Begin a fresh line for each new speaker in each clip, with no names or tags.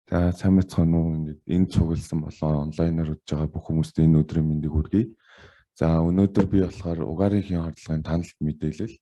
За, сайн байцгаана уу? Ингээд энэ цугласан болон онлайнаар үзэж байгаа бүх хүмүүст энэ өдрийн мэндийг хүргэе. За, өнөөдөр би болохоор угаарын хийн хордлогын таналт мэдээлэл.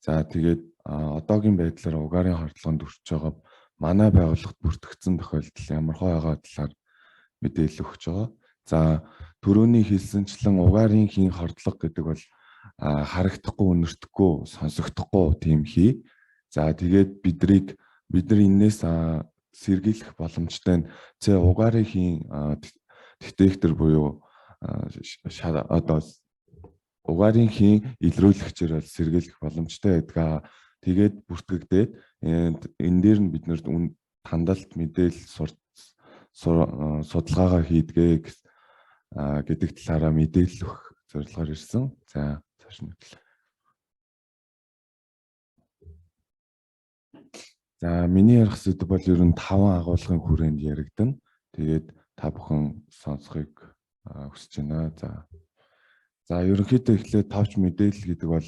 За, тэгээд одоогийн байдлаар угаарын хордлогонд өртөж байгаа манай байгууллагт бүртгэгдсэн тохиолдол ямар хөө байгаа талаар мэдээлэл өгч байгаа. За, түрүүний хэлсэнчлэн угаарын хийн хордлого гэдэг бол харагдахгүй, үнэртэхгүй, сонсогдохгүй тийм хий. За, тэгээд бид нар энээс сэргийлэх боломжтой нь С угаарын хийн детектор буюу одоо угаарын хийн илрүүлэгчээр бол сэргийлэх боломжтой байдаг. Тэгээд бүртгэгдээд энэ дээр нь бид нарт тандалт мэдээлэл судалгаагаа хийдгээ гэдэг талаараа мэдээлэл өгөх зорилгоор ирсэн. За, цааш нь. За, миний ярих сэдэв бол ер нь 5 агуулгын хүрээнд яригдана. Тэгээд та бүхэн сонсохыг хүсэж байна. За, ерөнхийдөө эхлээд товч мэдээлэл гэдэг бол,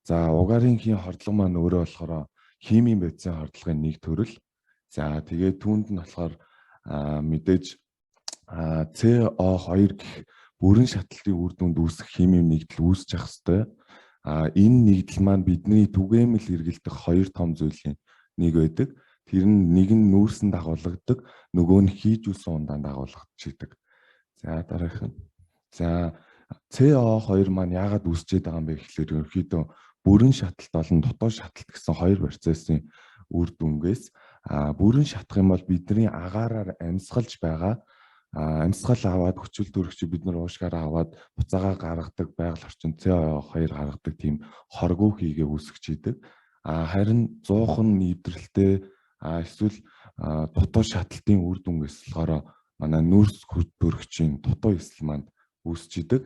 за, угаарын хийн хордлого маань өөрөө болохоор химийн бодисын хордлогын нэг төрөл. За, тэгээд түүнд нь болохоор мэдээж CO2 гэх бүрэн шатлалтын үр дүнд үүсэх химийн нэгдэл үүсэж ах ёстой. Энэ нэгдэл маань бидний түгээмэл хэрэглэдэг хоёр том зүйлийн нэг байдаг. Тэр нь нэг нь нүүрсэн дагуулгадаг, нөгөө нь хийжүүлсэн ундаан дагуулгадчихдаг. За, дараагийнх нь. За, CO2 маань яагаад үүсчээд байгаа юм бэ гэхлээр ерөнхийдөө бүрэн шатлалт болон дотоод шатлалт гэсэн хоёр процессын үр дүнгээс бүрэн шатах юм бол бидний агаараар амьсгалж байгаа, амьсгал аваад хүчил төрөгч бид нар уушгаараа аваад буцаагаа гаргадаг байгаль орчин CO2 гаргадаг тийм хоргоо хийгээ үүсгэж идэг. Харин 100% нэвтрэлтэй эсвэл дутуу шатлалтын үр дүнгээс болохоор манай нүүрс төрөгчийн дутуу эсэл маань үүсэж идэг.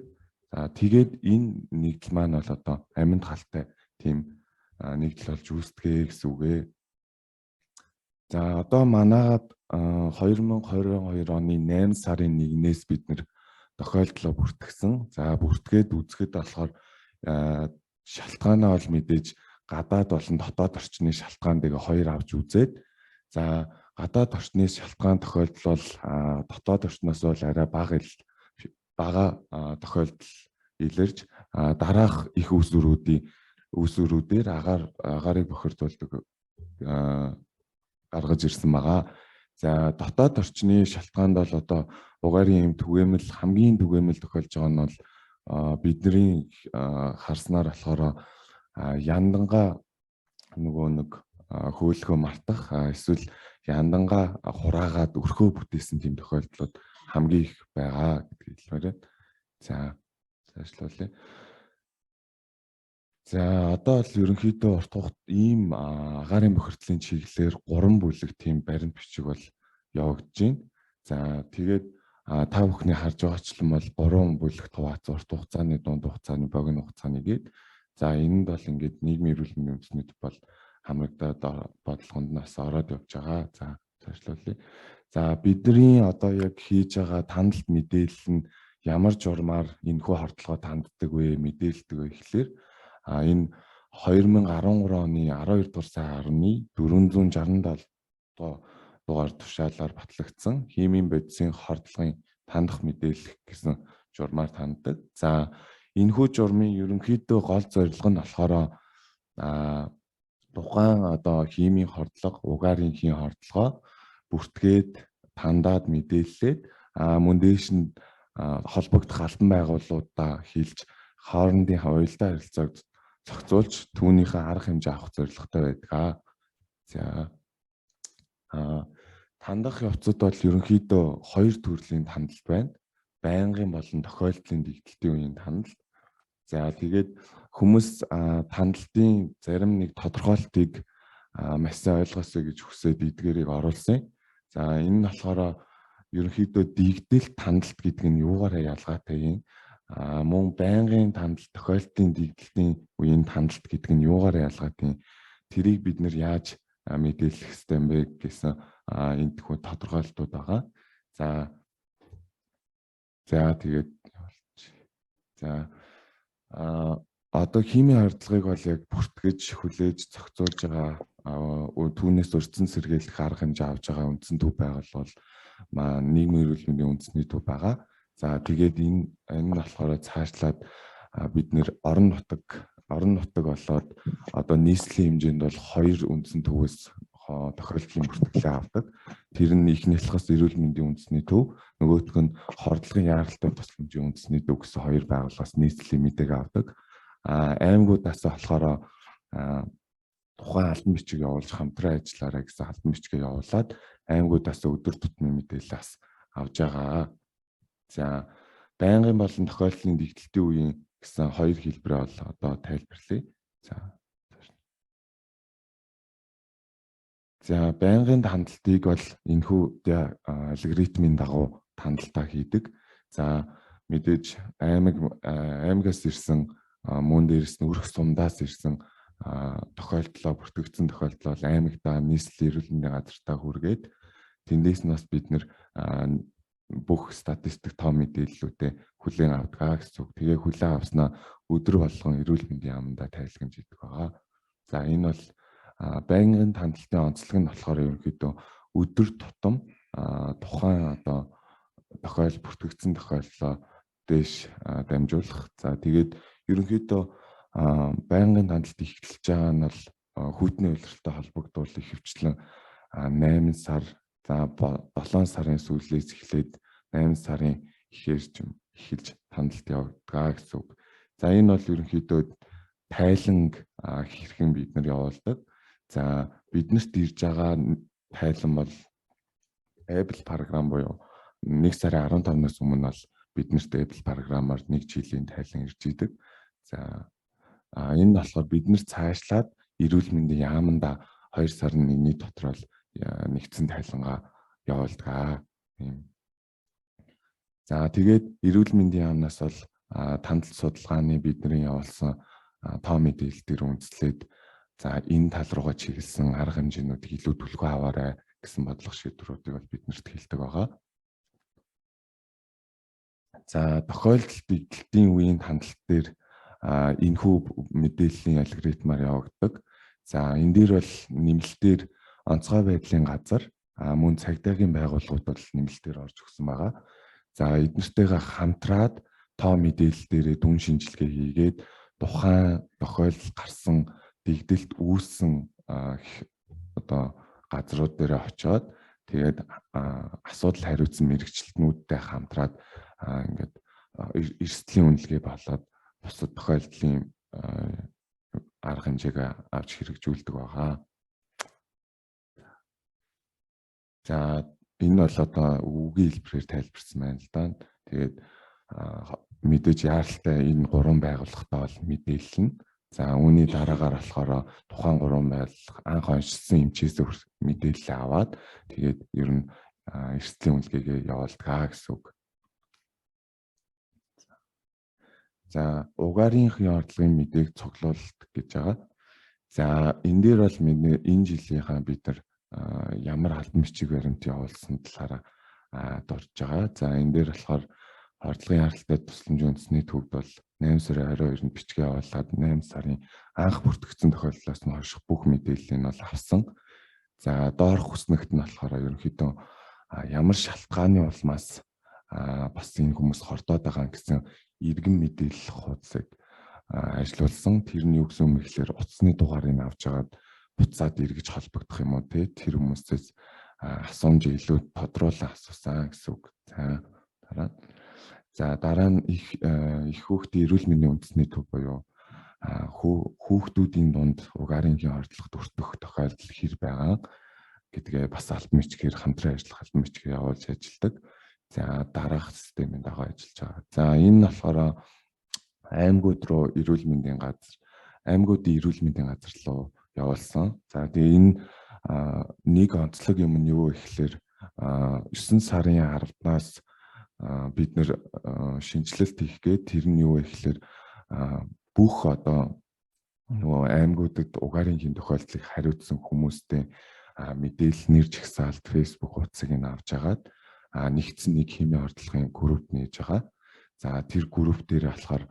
За, тэгээд энэ нэгдэл маань бол одоо аминд халтай тийм нэгдэл болж үүсдэгэ гэсэн үг ээ. За, одоо манайгаад 2022 оны 8 сарын 1-ээс бид нэр тохиолдлоо бүртгэсэн. За, бүртгээд үзэхэд болохоор шалтгаанаа бол мэдээж гадаад болон дотоод орчны шалтгаан тэгээ хоёр авч үзээд, за, гадаад орчны шалтгаан тохиолдол бол дотоод орчноос бол арай бага тохиолдол илэрч, дараах их үүсвэрүүдийн үүсвэрүүдээр агаарыг бохирдуулдаг гаргаж ирсэн байгаа. За, дотоод орчны шалтгаанд бол одоо угаарын юм түгээмэл, хамгийн түгээмэл тохиолж байгаа нь бол бидний харснаар болохоор яндангаа нөгөө нэг хөөлгөө мартах, эсвэл яндангаа хураагаад өрхөө бүтээсэн тийм тохиолдлууд хамгийн их байгаа гэдгийг хэлмээр байна. За, цаашлуулъя. За, одоо бол ерөнхийдөө урт хугацаанд ийм агаарын бохирдлын чиглэлээр 3 бүлэг тийм баримт бичиг бол явагдаж байна. За, тэгээд та бүхний харж байгаачлан бол 3 бүлэгт хуваацсан: урт хугацааны, дунд хугацааны, богино хугацааны гээд. За, энэнд бол ингээд нийгмийн эрүүл мэндийн үндэсний төв бол хамрагдаад бодлогонд нас ороод явж байгаа. За, цаашлуулъя. За, бидний одоо яг хийж байгаа таналт мэдээлэл нь ямар журмаар энэхүү хордлогоо танддаг вэ, мэдээлдэг вэ гэхлээр энэ 2013 оны 12 дугаар сарын 10-ны 467 дугаар тушаалаар батлагдсан химийн бодисын хордлогын тандах мэдээлэл гэсэн журмаар танддаг. За, энэхүү журмын ерөнхийдөө гол зорилго нь болохоор тухайн одоо химийн хордлого, угаарын хийн хордлогоо бүртгээд, тандаад мэдээллээд, мөн дээш нь холбогдох албан байгууллагуудаа хэлж, хоорондын уялдаа харилцааг зохицуулж, түүнийхээ арга хэмжээ авах зорилготой байдаг. За, тандах явцад бол ерөнхийдөө хоёр төрлийн тандалт байна. Байнгын болон тохиолдлын дэгдэлтийн үеийн тандалт. За, тэгээд хүмүүс тандалтын зарим нэг тодорхойлтыг маш сайн ойлгосоо гэж хүсээд эдгээрийг оруулсан. За, энэ нь болохоор ерөнхийдөө дэгдэл тандалт гэдэг нь юугаараа ялгаатай юм? Мөн байнгын тандалт, тохиолдлын дэгдэлтийн үеийн тандалт гэдэг нь юугаараа ялгаатай юм? Тэрийг бид нэр яаж мэдээлэх ёстой юм бэ гэсэн энэ тхүү тодорхойлтууд байгаа. За, тэгээд за, одоо химийн хордлогыг бол яг бүртгэж, хүлээж, зохицуулж байгаа Түүнээс урьдчилан сэргийлэх арга хэмжээ авч байгаа үндсэн төв байгууллага бол нийгмийн эрүүл мэндийн үндэсний төв байгаа. За, тэгээд энэ нь болохоор цаашлаад бид нэр орон нутаг болоод одоо нийслэлийн хэмжээнд бол хоёр үндсэн төвөөс тохиолдлын бүртгэлээ авдаг. Тэр нь эхнийх нь эрүүл мэндийн үндэсний төв, нөгөөх нь хордлогын яаралтай тусламжийн үндэсний төв гэсэн хоёр байгууллагаас нийслэлийн мэдээг авдаг. А аймагуудаас болохоор тухайн албан бичиг явуулж хамтран ажиллаарай гэсэн албан бичгээ явуулаад аймагуудаас өдөр тутмын мэдээлэл бас авж байгаа. За, байнгын болон тохиолдлын дэгдэлтийн үеийн гэсэн хоёр хэлбэрээ бол одоо тайлбарлая. За, байнгын хандлтыг бол энэхүү алгоритмын дагуу хандлтаа хийдэг. За, мэдээж аймагаас ирсэн, мөн дээрээс нь өрх сумдаас ирсэн тохиолдлоо, бүртгэгдсэн тохиолдлоо аймагтаа, нийслэлийн эрүүл мэндийн газартаа хүргээд, тэндээс нь бас бид нэр бүх статистик тоо мэдээллүүдээ хүлээн авдаг гэсэн үг. Тэгээ хүлээн авснаа өдөр болгон эрүүл мэндийн яамдаа тайлгнаж идэг байгаа. За, энэ бол байнгын хандлтын онцлог нь болохоор ерөнхийдөө өдөр тутам тухайн одоо бүртгэгдсэн тохиолдлоо дээш дамжуулах. За, тэгээд ерөнхийдөө байнгын хандлт эхэлж байгаа нь бол хүйтний улиралтай холбогдвол ихэвчлэн 8 сар, за, 7 сарын сүүлээс эхлээд 8 сарын ихээр ч юм эхэлж хандлт явагдгаа гэсэн үг. За, энэ бол ерөнхийдөө тайланг хэрхэн бид нар явуулдаг. За, биднэрт ирж байгаа тайлан бол Apple програм буюу 1 сарын 15-наас өмнө бол биднэрт Apple програмаар нэг жилийн тайлан ирж идэг. За, энэ нь болохоор бид нар цаашлаад эрүүл мэндийн яаманда 2 сарын 1-ний дотор бол нэгдсэн тайлангаа явуулдаг. Тийм. За, тэгээд эрүүл мэндийн яамнаас бол тандалт судалгааны бидний явуулсан тоо мэдээлэл дээр үндэслээд, за, энэ тал руугаа чиглэсэн арга хэмжээнүүдийг илүү түлхүү аваарай гэсэн бодлого шийдвэрүүдийг бол биднэрт хэлдэг байгаа. За, тохиолдол дэгдэлтийн үеийн хандлт дээр энэхүү мэдээллийн алгоритмаар явагддаг. За, энэ дээр бол нэмэлтээр онцгой байдлын газар, мөн цагдаагийн байгууллагууд бол нэмэлтээр орж өгсөн байгаа. За, эднэртэйгээ хамтраад тоо мэдээлэл дээрээ дүн шинжилгээ хийгээд тухайн тохиолдол гарсан, дэгдэлт үүссэн одоо газрууд дээр очиод, тэгээд асуудал хариуцсан мэргэжилтнүүдтэй хамтраад ингээд эрсдлийн үнэлгээ болоод бусад тохиолдлын арга хэмжээг авч хэрэгжүүлдэг байгаа. За, энэ бол одоо үгийн хэлбэрээр тайлбарсан байна л да. Тэгээд мэдээж яаралтай энэ гурван байгууллагатай бол мэдээлэл нь. За, үүний дараагаар болохоор тухайн гурван байгууллага анх оншилсан эмчээс мэдээлэл аваад, тэгээд ер нь эрсдлийн үнэлгээгээ явуулдаг гэсэн үг. За, угаарийнхын ордлогын мэдээг цуглуулалт гэж байгаа. За, энэ дээр бол энэ жилийнхаа бид нар ямар албан бичиг баримт явуулсан талаараа дурж байгаа. За, энэ дээр болохоор хордлогын яралтай тусламжийн үндэсний төвд бол 8 сарын 22-нд бичгээ явуулаад 8 сарын анх бүртгэгдсэн тохиолдлоос нь хойших бүх мэдээллийг нь бол авсан. За, доорх хүснэгт нь болохоор ерөнхийдөө ямар шалтгааны улмаас бас энэ хүмүүс хордоод байгаа гэсэн иргэн мэдээлэл хуудсыг ажилуулсан. Тэр нь юу гэсэн юм гэхлээр утасны дугаарыг авч агаад буцаад эргэж холбогдох юм уу те, тэр хүмүүсээс асуумж илүү тодруулан асуусан гэсэн үг. За, дараа. За, дараа нь их хүүхдийн эрүүл мэндийн үндэсний төв буюу хүүхдүүдийн дунд угаарынгийн хордлогод өртөх тохиолдол хэр байгаа гэдгээ бас албан бичгээр хамтран ажиллах албан бичгээр явуулж ажилладаг. За, дараах системийн дагуу ажиллаж байгаа. За, энэ нь болохоор аймагуд руу эрүүл мэндийн газар, аймагуудын эрүүл мэндийн газар руу явуулсан. За, тэгээ энэ нэг онцлог юм нь юу вэ гэхлээр 9 сарын 10-наас бид нэр шинэчлэлт хийх гээд, тэр нь юу вэ гэхлээр бүх одоо нөгөө аймагуудад угаарын хийн тохиолдлыг хариуцсан хүмүүстэй мэдээлэл нэр жагсаалт, Facebook хуудсыг нь авч агаад нэгдсэн нэг химийн ордлогын групп нээж байгаа. За, тэр групп дээр болохоор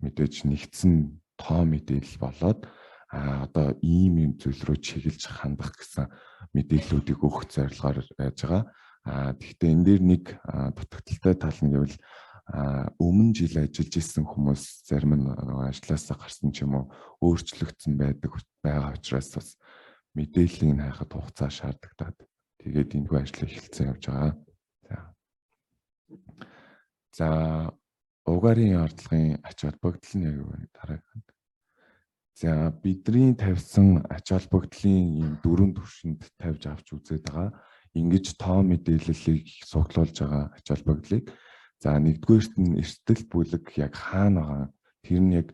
мэдээж нэгдсэн тоо мэдээлэл болоод одоо ийм юм зүйл рүү чиглэж хандах гэсэн мэдээллүүдийг өгөх зорилгоор байж байгаа. Тэгэхдээ энэ дээр нэг дутагдалтай тал нь гэвэл өмнө жил ажиллаж исэн хүмүүс зарим нь ажлаасаа гарсан ч юм уу, өөрчлөгдсөн байдаг байгаа учраас бас мэдээллийг хайхад хугацаа шаардлагатай. Тэгээд энэхүү ажлыг эхэлсэн явж байгаа. За, угаарын ордлогын ач холбогдол нь яг юу вэ? Дараагийн. За, бидний тавьсан ач холбогдлын ийм дөрвөн түвшинд тавьж авч үзээд байгаа. Ингэж тоо мэдээллийг суглуулж байгаа ач холбогдлыг. За, нэгдүгээрт нь эрсдэл бүлэг яг хаана байгаа. Тэр нь яг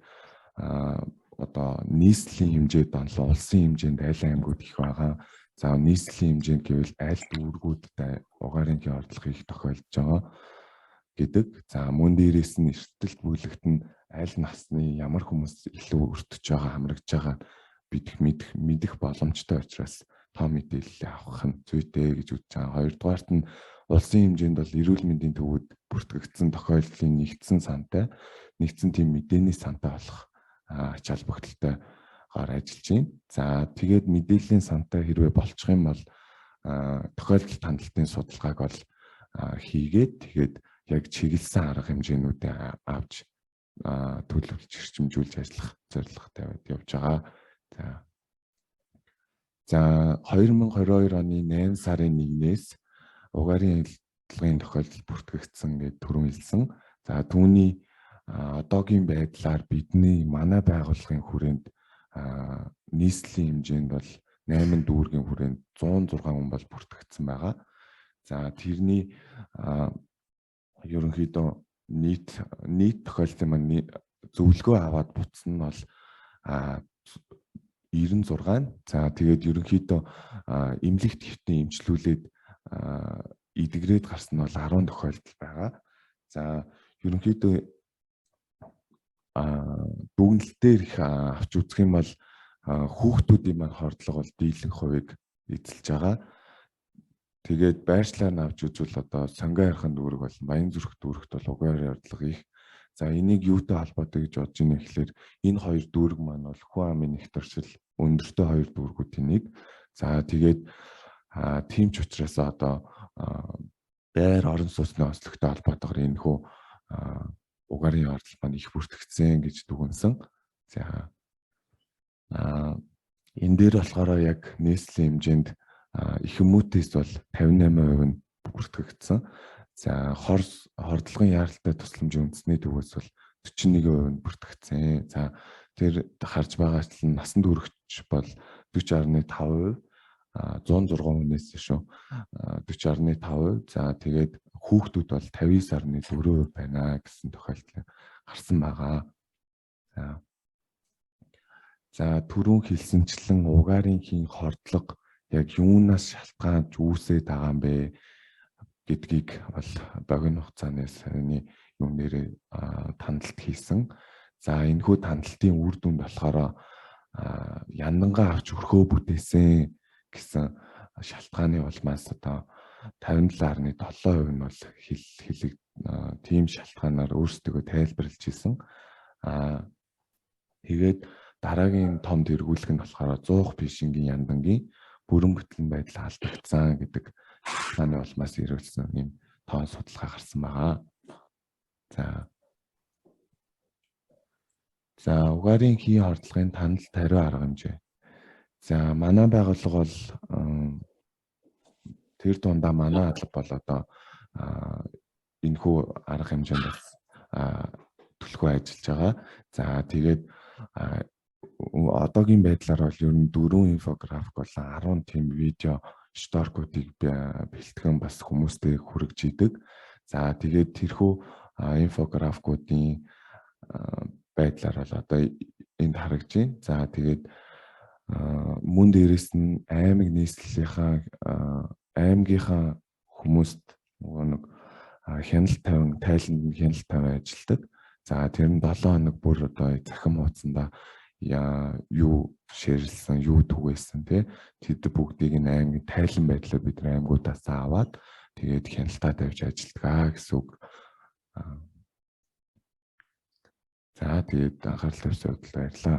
одоо нийслэлийн хэмжээд болон улсын хэмжээнд аль аймагуд их байгаа. За, нийслэлийн хэмжээнд гэвэл аль дүүргүүдэд угаарын ордлого их тохиолдож байгаа гэдэг. За, мөн дээрээс нь эрсдэл бүлэгт нь аль насны ямар хүмүүс илүү өртөж байгаа, хамрагдж байгаа бид мэдэх боломжтой учраас тоо мэдээлэл авах нь зүйтэй гэж үзэж байгаа. Хоёрдугаарт нь улсын хэмжээнд бол эрүүл мэндийн төвүүд бүртгэгдсэн тохиолдлын нэгдсэн сантай, нэгдсэн тийм мэдээний сантай болох ач холбогдолтойгоор ажиллаж байна. За, тэгээд мэдээллийн сантай хэрвээ болчих юм бол тохиолдолд хандлтын судалгааг бол хийгээд, тэгээд яг чиглэсэн арга хэмжээнүүдээ авч төлөвлөж, эрчимжүүлж ажиллах зорилготой явж байгаа. За, 2022 оны 8 сарын 1-ээс угаарын ордлогын тохиолдол бүртгэгдсэн гэж түрүүн хэлсэн. За, түүний одоогийн байдлаар бидний манай байгууллагын хүрээнд нийслэлийн хэмжээнд бол 8 дүүргийн хүрээнд 106 хүн бол бүртгэгдсэн байгаа. За, тэрний ерөнхийдөө нийт тохиолдлын маань зөвлөгөө аваад буцсан нь бол 96. За, тэгээд ерөнхийдөө эмнэлэгт хэвтэн эмчлүүлээд эдгрээд гарсан нь бол 10 тохиолдол байгаа. За, ерөнхийдөө дүгнэлтээр их авч үзэх юм бол хүүхдүүдийн маань хордлого бол дийлэнх хувийг эзэлж байгаа. Тэгээд байршлаар нь авч үзвэл одоо Сонгон хайрхан дүүрэг болон Баян зүрх дүүрэгт бол угаарын ордлого их. За, энийг юутай холбоотой гэж бодож байна гэхлээр энэ хоёр дүүрэг маань бол хүн амын их туршил өндөртэй хоёр дүүргүүдийн нэг. За, тэгээд тийм ч учраас одоо байр орон сууцны онцлогтой холбоотойгоор энэ хүү угаарын ордол маань их бүртгэгдсэн гэж дүгнсэн. За, энэ дээр болохоор яг нийслэлийн хэмжээнд их хүмүүтээс бол 58% нь бүртгэгдсэн. За, хордлогын яаралтай тусламжийн үндэсний төвөөс бол 41% нь бүртгэгдсэн. За, тэр харж байгаачлан насан туршигч бол 40.5%, 106 хүнээс шүү, 40.5%. За, тэгээд хүүхдүүд бол 59.4% байна гэсэн тохиолдол гарсан байгаа. За, түрүүн хэлсэнчлэн угаарын хийн хордлого яг юунаас шалтгаанж үүсээд байгаа юм бэ гэдгийг бол богино хугацааны саяны юм нэрээ тандалт хийсэн. За, энэхүү тандалтын үр дүнд болохоор яндангаа авч өрхөө бүтээсэн гэсэн шалтгааны улмаас одоо 57.7% нь бол хэл тийм шалтгаанаар өөрсдөө тайлбарлаж исэн. Тэгээд дараагийн том тэргүүлэх нь болохоор 100 фишингийн яндангийн бүрэн бүтлэн байдал алдагдсан гэдэг шалтгааны улмаас ирүүлсэн юм тоон судалгаа гарсан байгаа. За, угаарын хийн хордлогын танал тариу арга хэмжээ. За, манай байгууллага бол тэр дундаа манай алба бол одоо энэхүү арга хэмжээнд бас түлхүү ажиллаж байгаа. За, тэгээд одоогийн байдлаар бол ер нь 4 инфографик болон 10 тийм видео шторкуудыг бэлтгэн бас хүмүүстэй хүргэж идэг. За, тэгээд тэрхүү инфографикуудын байдлаар бол одоо энд харагдж байна. За, тэгээд мөн дээрээс нь аймаг нийслэлийнхаа аймгийнхаа хүмүүст нөгөө нэг хяналт тавин тайланд нь хяналт тавин ажилладаг. За, тэр нь 7 хоног бүр одоо захим хуудсандаа юу шеэрлсэн, юу түгээсэн, тий, тэд бүгдийг нь аймгийн тайлан байдлаар бид нар аймагуудаас аваад тэгээд хяналтаа тавьж ажилладаг гэсэн үг. За, тэгээд анхаарал тавьсан баярлалаа.